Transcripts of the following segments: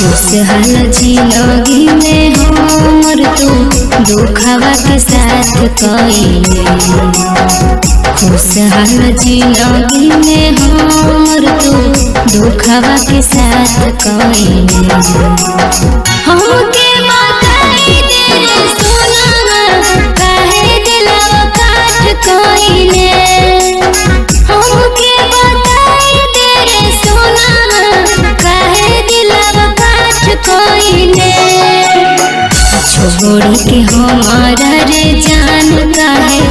खुशहाल जिंदगी में हमर तू दुखवा के साथ कइले। खुशहाल जिंदगी में हमर तू दुखवा के साथ कइले। हमके बताई दे रे सोना काहे दिलवा काट कइले। हमके बताई दे रे सोना काहे दिलवा काट कइले। छोड़ के हमारा रे जान काहे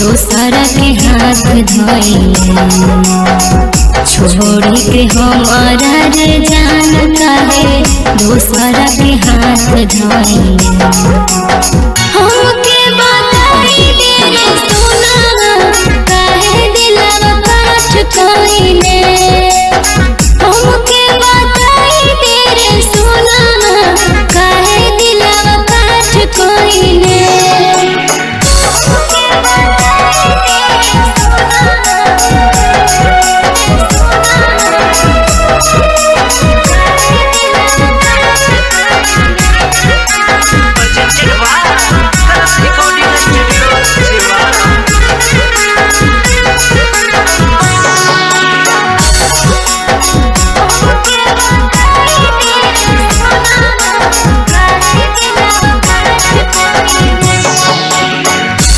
दोसरा के हाथ धइले। छोड़ के हमारा रे जान काहे दोसरा के हाथ धइले। हमके बताई दे रे सोना काहे दिलवा काट कइले। हमके बताई दे रे सोना काहे दिलवा काट कइले। Presented by Karas Recording Studio, Jiwara.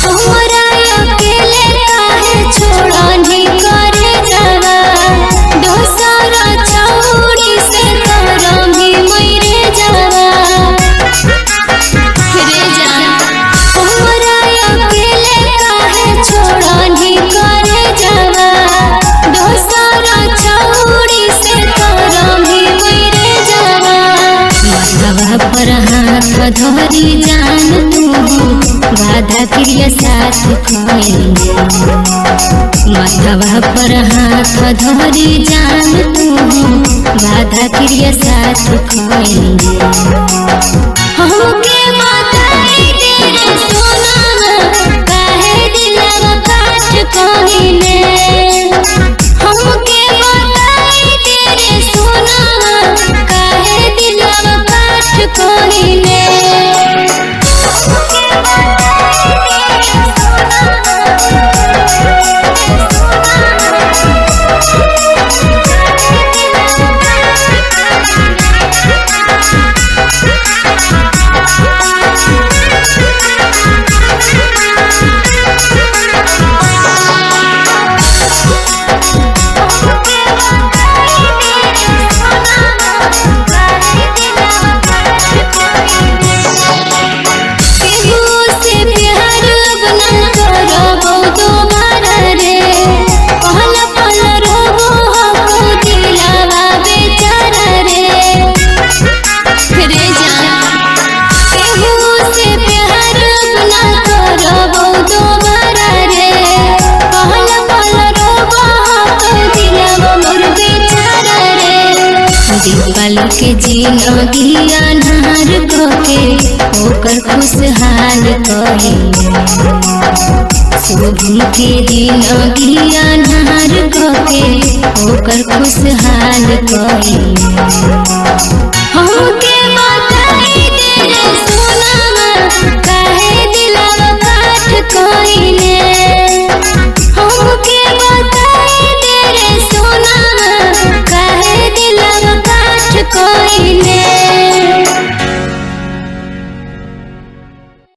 हमरा अकेले काहे छोड़नी करे जावा दोसर छौड़ी से करमी मरे जावा रे जान। हमरा अकेले काहे छोड़नी करे जावा दोसर छौड़ी से करमी मरे जावा। माथवा पर हाथ धरी जान तू वादा क्रिया साथ कइले। माथवा पर हाथ धरी जान तू वादा क्रिया साथ कइले। हमके बताई दे रे सोना काहे दिलवा काट कइले। हमके बताई दे रे सोना काहे दिलवा काट कइले। केहू से प्यार अब ना करबो दोबारा रे पल पल रोबो हको दिलवा बेचारा रे रे जान। केहू से प्यार अब ना करबो दोबारा रे पल पल रोबो हको दिलवा मोर बेचारा रे। दीपाल के जिंदगी अनहार कके ओकर खुशहाल कइले। शुभम के जिंदगी अनहार कके ओकर खुशहाल कइले। हमके